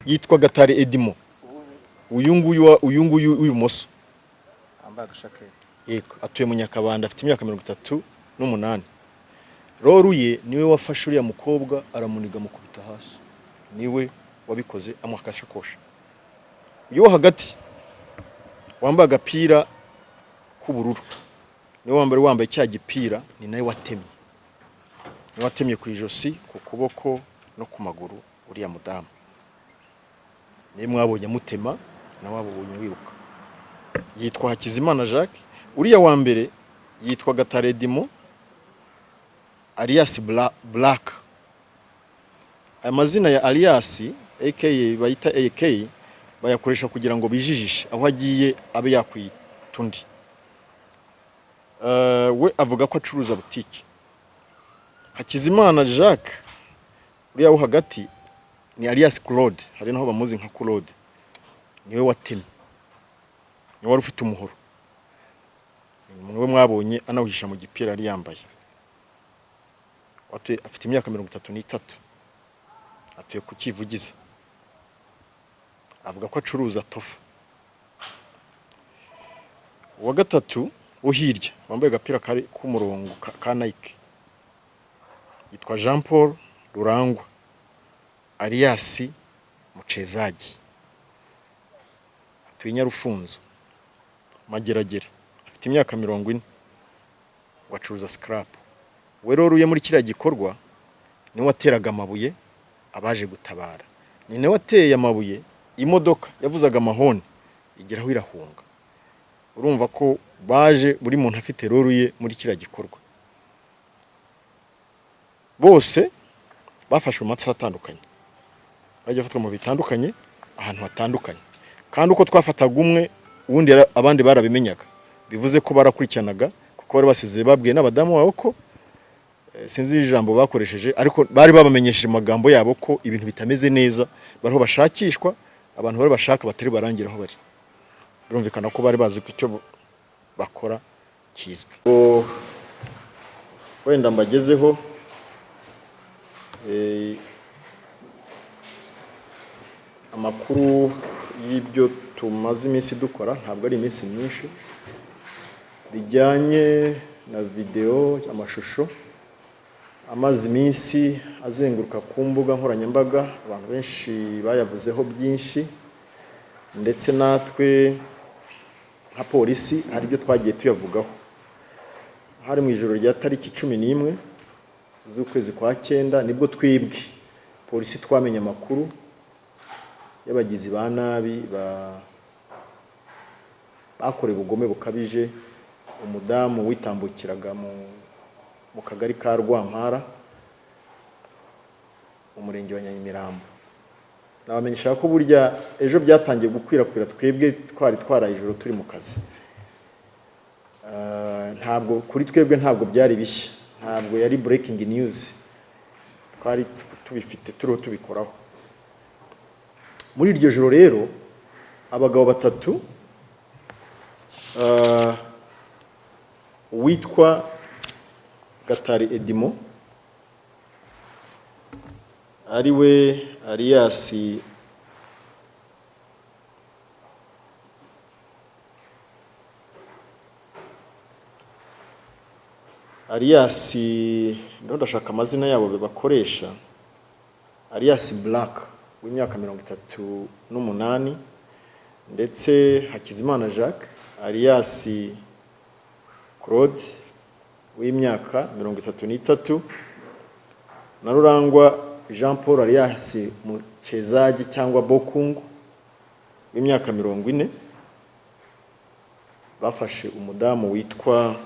Yitwa Gatare Edimo, uyu nguyu uyu nguyu w'ibumoso. Wambaye agashaketi. Yego, atuye mu Nyakabanda, afite imyaka 38. Role ye, niwe wafashe uriya mukobwa aramuniga, amukubita hasi, niwe wabikoze, amuha agashakoshi. Uyu wo hagati wambaye agapira k'ubururu niwe wambaye cya gipira, ni nawe watemye, niwe watemye ku ijosi, ku kuboko no ku maguru uriya mudamu. Niwe mwabonye amutema, nawe wabonye wiruka. Yitwa Hakizimana Jacques. Uriya wa mbere yitwa Gatare Edimo alias Black. Aya mazina ya alias, aka bayita AK, bayakoresha kugira ngo bijijishe, aho agiye abe yakwita undi. We avuga ko acuruza butike. Hakizimana Jacques uriya wo hagati ni alias Claude, hari naho bamuzi nka Claude. Niwe watemye, niwe wari ufite umuhoro, niwe mwabonye anawuhisha mu gipira yari yambaye. Afite imyaka 33, atuye ku Kivugiza, avuga ko acuruza tofa. Uwa gatatu wo hirya wambaye agapira kari k'umurongo ka Nike yitwa Jean Paul Rurangwa alias Mucezaji, atuye i Nyarufunzo Mageragere, afite imyaka 40, ngo acuruza scrap. We rero uye muri kiriya gikorwa niwe wateraga amabuye abaje gutabara, ni nawe wateye amabuye imodoka yavuzaga amahoni igeraho irahunga. Urumva ko baje buri muntu afite role ye muri kiriya gikorwa. Bose bafashwe mu masaha atandukanye, bagiye bafatwa mu bitandukanye, ahantu hatandukanye, kandi uko twafataga umwe uwundi abandi barabimenyaga, bivuze ko barakurikiranaga, kuko bari basize babwiye n'abadamu babo ko sinzi ijambo bakoresheje, ariko bari babamenyesheje mu magambo yabo ko ibintu bitameze neza, bariho bashakishwa, abantu bari bashaka batari barangira aho bari. Birumvikana ko bari bazi ko icyo bakora kizwi. Wenda mbagezeho amakuru y'ibyo tumaze iminsi dukora, ntabwo ari iminsi myinshi, bijyanye na videwo, amashusho amaze iminsi azenguruka ku mbuga nkoranyambaga. Abantu benshi bayavuzeho byinshi, ndetse natwe nka polisi hari ibyo twagiye tuyavugaho. Hari mu ijoro rya tariki 11 z'ukwezi kwa cyenda, nibwo twebwe polisi twamenye amakuru y'abagizi ba nabi bakorewe ubugome bukabije umudamu witambukiraga mu kagari ka Rwampara mu murenge wa Nyamirambo. Nabamenyesha ko burya ejo byatangiye gukwirakwira, twebwe twari twaraye ijoro turi mu kazi. Ntabwo kuri twebwe ntabwo byari bishya, ntabwo yari breaking news, twari tubifite, turiho tubikoraho. Muri iryo joro rero abagabo batatu, uwitwa Gatari Edimo ari we alias ndimo ndashaka amazina yabo bakoresha, alias Black w'imyaka 38, ndetse Hakizimana Jacques alias Claude w'imyaka 33, na Rurangwa Jean Paul alias Mucezaji cyangwa Bokungu w'imyaka 40, bafashe umudamu witwa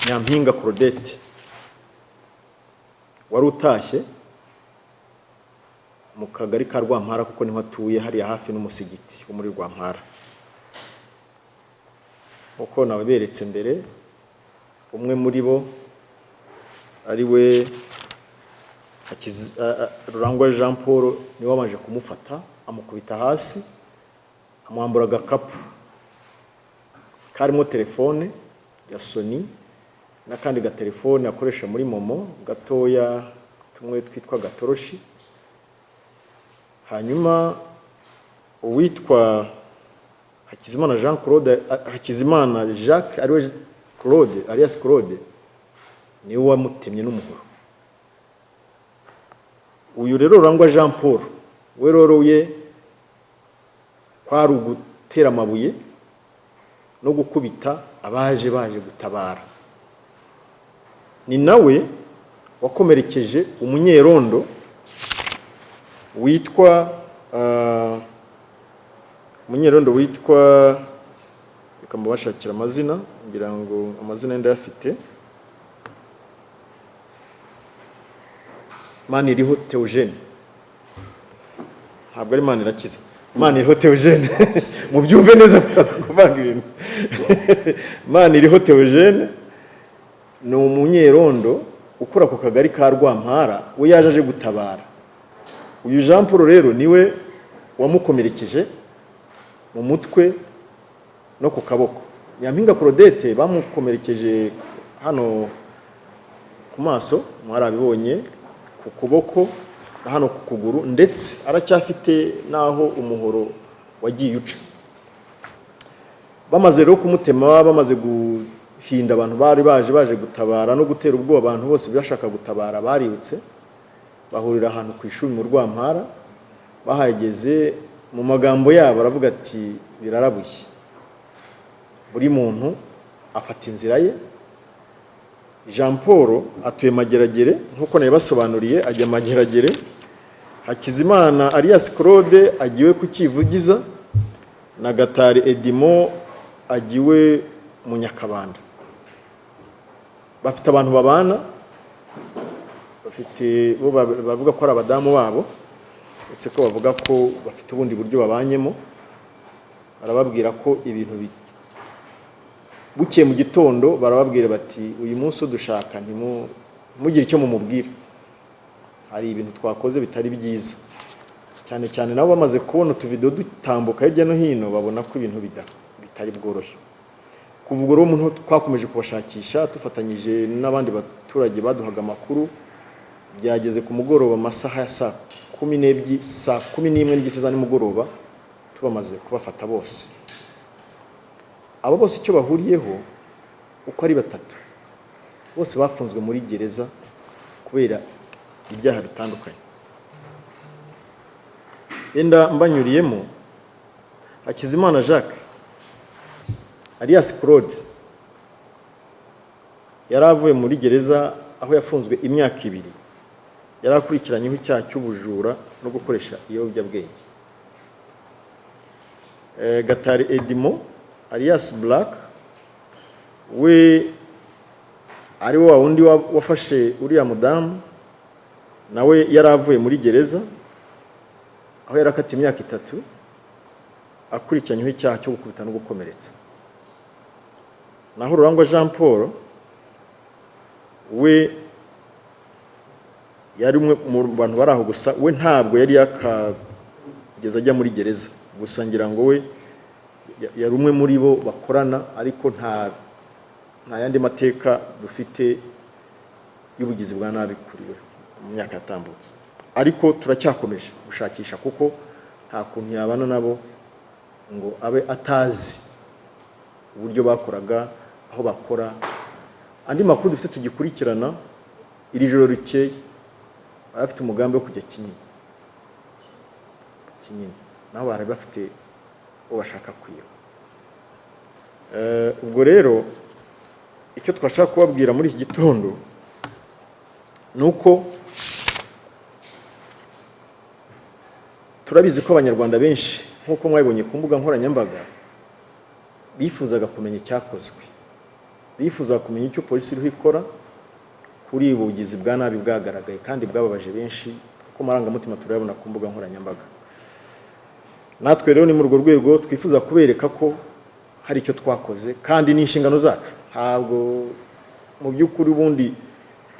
Nyampinga Claudette wari utashye mu kagari ka Rwampara, kuko niho atuye, hariya hafi n'umusigiti wo muri Rwampara. Nkuko nababeretse mbere, umwe muri bo ari we Rurangwa Jean Paul niwe wabanje kumufata, amukubita hasi, amwambura agakapu karimo telefone ya Sony n'akandi gatelefone akoresha muri momo gatoya, tumwe twitwa gatoroshi. Hanyuma uwitwa Hakizimana Jean Claude, Hakizimana Jacques ariwe Claude alias Claude, niwe wamutemye n'umuhoro. Uyu rero Rurangwa Jean Paul we rero ye kwari ugutera amabuye no gukubita abaje baje gutabara. Ni nawe wakomerekeje umunyerondo witwa umunyerondo witwa, reka mubashakira amazina, ngira ngo amazina ye ndayafite, Maniriho Theogene. Ntabwo ari Manirakiza, Maniriho Theogene, mubyumve neza mutaza kuvanga ibintu. Maniriho Theogene ni umunyerondo ukora ku kagari ka Rwampara, we yaje aje gutabara. Uyu Jean Paul rero niwe wamukomerekeje mu mutwe no ku kaboko. Nyampinga Claudette bamukomerekeje hano ku maso, mwarabibonye, ku kuboko na hano ku kuguru, ndetse aracyafite n'aho umuhoro wagiye uca. Bamaze rero kumutema, bamaze guhinda abantu bari baje gutabara no gutera ubwoba abantu bose bashaka gutabara, barirutse bahurira ahantu ku ishuri mu Rwampara. Bahageze, mu magambo yabo baravuga ati: "Birarabuye." Buri muntu afata inzira ye. Jean Paul atuye Mageragere nk'uko nabibasobanuriye, ajya Mageragere. Hakizimana alias Claude agiwe ku Kivugiza, na Gatari Edimo agiwe mu Nyakabanda. Bafite abantu babana, bafite bo bavuga ko ari abadamu babo, uretse ko bavuga ko bafite ubundi buryo babanyemo. Barababwira ko ibintu bukeye mu gitondo barababwira bati: "Uyu munsi udushaka ntimugire icyo mumubwira, hari ibintu twakoze bitari byiza." Cyane cyane nabo bamaze kubona utuvidewo dutambuka hirya no hino, babona ko ibintu bitari bworoshye. Kuva ubwo rero umuntu twakomeje kubashakisha dufatanyije n'abandi baturage baduhaga amakuru. Byageze ku mugoroba, amasaha ya saa 12, saa 11:30 za nimugoroba, tubamaze kubafata bose. Abo bose icyo bahuriyeho uko ari batatu, bose bafunzwe muri gereza kubera ibyaha bitandukanye. Yenda mbanyuriyemo, Hakizimana Jacques alias Claude yari avuye muri gereza aho yafunzwe imyaka 2, yari akurikiranyweho icyaha cy'ubujura no gukoresha ibiyobyabwenge. Gatari Edimo alias Black, we ari wa wundi wafashe uriya mudamu, nawe yari avuye muri gereza aho yari akatiye imyaka 3, akurikiranyweho icyaha cyo gukubita no gukomeretsa. Naho Rurangwa Jean Paul we yari umwe mu bantu bari aho, gusa we ntabwo yari yakageza ajya muri gereza. Gusa ngira ngo we yari umwe muri bo bakorana, ariko nta yandi mateka dufite y'ubugizi bwa nabi kuri we mu myaka yatambutse. Ariko turacyakomeje gushakisha, kuko nta kuntu yabana nabo ngo abe atazi uburyo bakoraga, aho bakora. Andi makuru dufite tugikurikirana, iri joro rikeye bari bafite umugambi wo kujya Kinyinya. Kinyinya naho bari bafite uwo bashaka kwiba. Ubwo rero icyo twashaka kubabwira muri iki gitondo ni uko turabizi ko Abanyarwanda benshi, nk'uko mwabibonye ku mbuga nkoranyambaga, bifuzaga kumenya icyakozwe, bifuzaga kumenya icyo polisi iriho ikora kuri ubu bugizi bwa nabi bwagaragaye kandi bwababaje benshi, kuko amarangamutima turayabona ku mbuga nkoranyambaga. Natwe rero ni muri urwo rwego twifuza kubereka ko hari icyo twakoze, kandi ni inshingano zacu. Ntabwo mu by'ukuri ubundi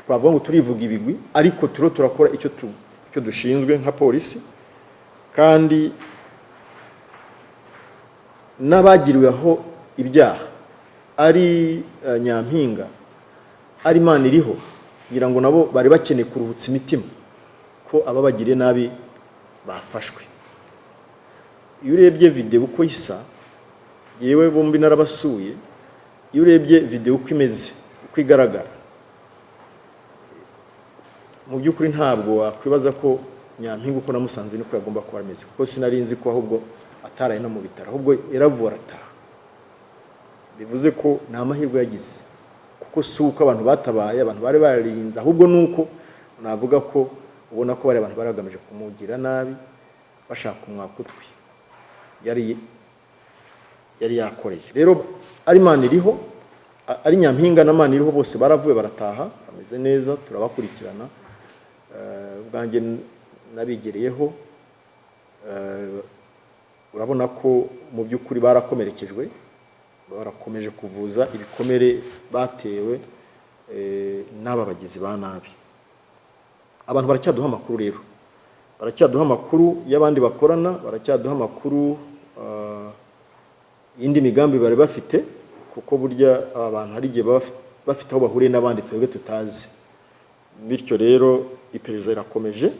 twavuga ngo turivuga ibigwi, ariko turiho turakora icyo dushinzwe nka polisi. Kandi n'abagiriweho ibyaha, ari Nyampinga, ari Imana iriho, kugira ngo nabo bari bakeneye kuruhutsa imitima ko ababagiriye nabi. Bafashwe. Iyo urebye videwo uko isa, yewe bombi narabasuye, iyo urebye videwo uko imeze, uko igaragara, mu by'ukuri ntabwo wakwibaza ko Nyampinga uko namusanze niko yagomba kuba ameze, kuko sinari nzi ko ahubwo ataraye no mu bitaro, ahubwo yaravuwe arataha. Bivuze ko ni amahirwe yagize, kuko si uko abantu batabaye, abantu bari bararinze, ahubwo ni uko navuga ko ubona ko bari abantu bari bagamije kumugira nabi, bashaka kumwaka utwi yari yakoreye. Rero ari Maniriho, ari Nyampinga na Maniriho, bose baravuye barataha, bameze neza, turabakurikirana. Ubwanjye nabigereyeho. Urabona ko mu by'ukuri barakomerekejwe, barakomeje kuvuza ibikomere batewe n'aba bagizi ba nabi. Abantu baracyaduha amakuru rero, baracyaduha amakuru y'abandi bakorana, baracyaduha amakuru y'indi migambi bari bafite, kuko burya aba bantu hari igihe baba bafite aho bahuriye n'abandi twebwe tutazi. Bityo rero iperereza rirakomeje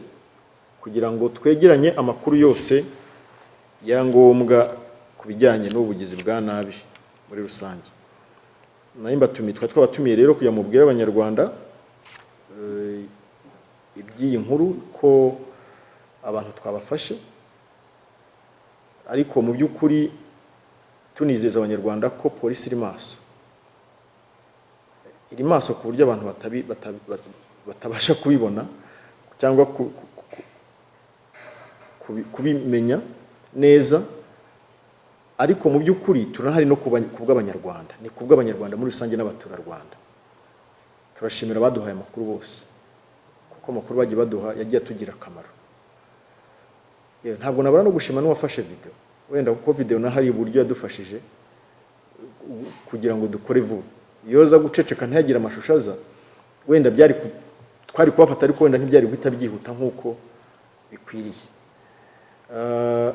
kugira ngo twegeranye amakuru yose ya ngombwa ku bijyanye n'ubugizi bwa nabi muri rusange. Nayo mbatumiye, twari twabatumiye rero kugira ngo mubwire Abanyarwanda iby'iyi nkuru, ko abantu twabafashe, ariko mu by'ukuri tunizeza Abanyarwanda ko polisi iri maso, iri maso ku buryo abantu batabasha kubibona cyangwa kubimenya neza. Ariko mu by'ukuri turahari no ku bw'Abanyarwanda, ni ku bw'Abanyarwanda muri rusange n'abaturarwanda. Turashimira abaduhaye amakuru bose, kuko amakuru bagiye baduha yagiye atugira akamaro. Yewe, ntabwo nabura no gushima n'uwafashe video wenda, kuko video naho hari uburyo yadufashije kugira ngo dukore vuba. Iyo aza guceceka ntiyagire amashusho aza, wenda byari twari kubafata, ariko wenda ntibyari guhita byihuta nk'uko bikwiriye.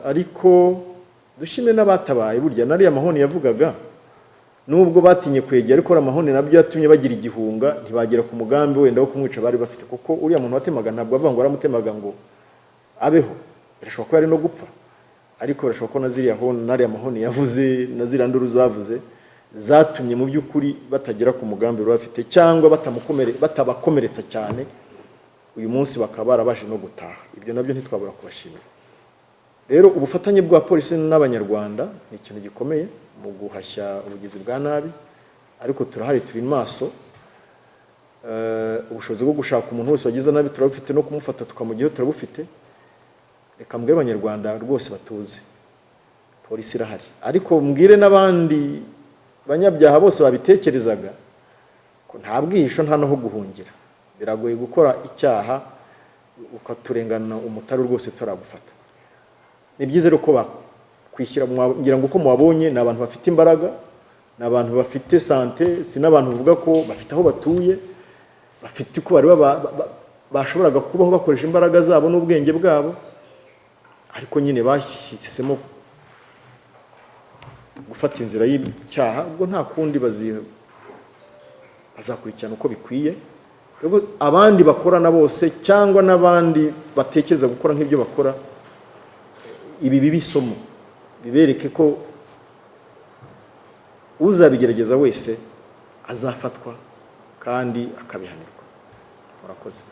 Ariko dushime n'abatabaye. Burya nariya mahoni yavugaga, nubwo batinye kwegera, ariko ariya mahoni nabyo yatumye bagira igihunga, ntibagera ku mugambi wenda wo kumwica bari bafite, kuko uriya muntu watemaga ntabwo avuga ngo aramutemaga ngo abeho, birashoboka ko yari no gupfa. Ariko birashoboka ko na ziriya honi, n'ariya mahoni yavuze, na ziriya nduru zavuze, zatumye mu by'ukuri batagera ku mugambi bari bafite, cyangwa batabakomeretsa cyane, uyu munsi bakaba barabashije no gutaha. Ibyo nabyo ntitwabura kubashimira. Rero ubufatanye bwa polisi n'Abanyarwanda ni ikintu gikomeye mu guhashya ubugizi bwa nabi, ariko turahari, turi maso. Ubushobozi bwo gushaka umuntu wese wagize nabi turabufite, no kumufata tukamugeraho turabufite. Reka mbwire Abanyarwanda rwose batuze, polisi irahari. Ariko mbwire n'abandi banyabyaha bose babitekerezaga ko nta bwihisho, nta n'aho guhungira. Biragoye gukora icyaha ukaturengana umutaru, rwose turagufata. Ni byiza rero ko bakwishyira, ngira ngo uko mubabonye ni abantu bafite imbaraga, ni abantu bafite santé, si n'abantu bavuga ko bafite aho batuye, bafite uko bari bashoboraga kubaho bakoresha imbaraga zabo n'ubwenge bwabo, ariko nyine bahisemo gufata inzira y'icyaha. Ubwo nta kundi, bazakurikirana uko bikwiye. Rero abandi bakorana bose cyangwa n'abandi batekereza gukora nk'ibyo bakora, ibi bibe isomo, bibereke ko uzabigerageza wese azafatwa kandi akabihanirwa. Murakoze.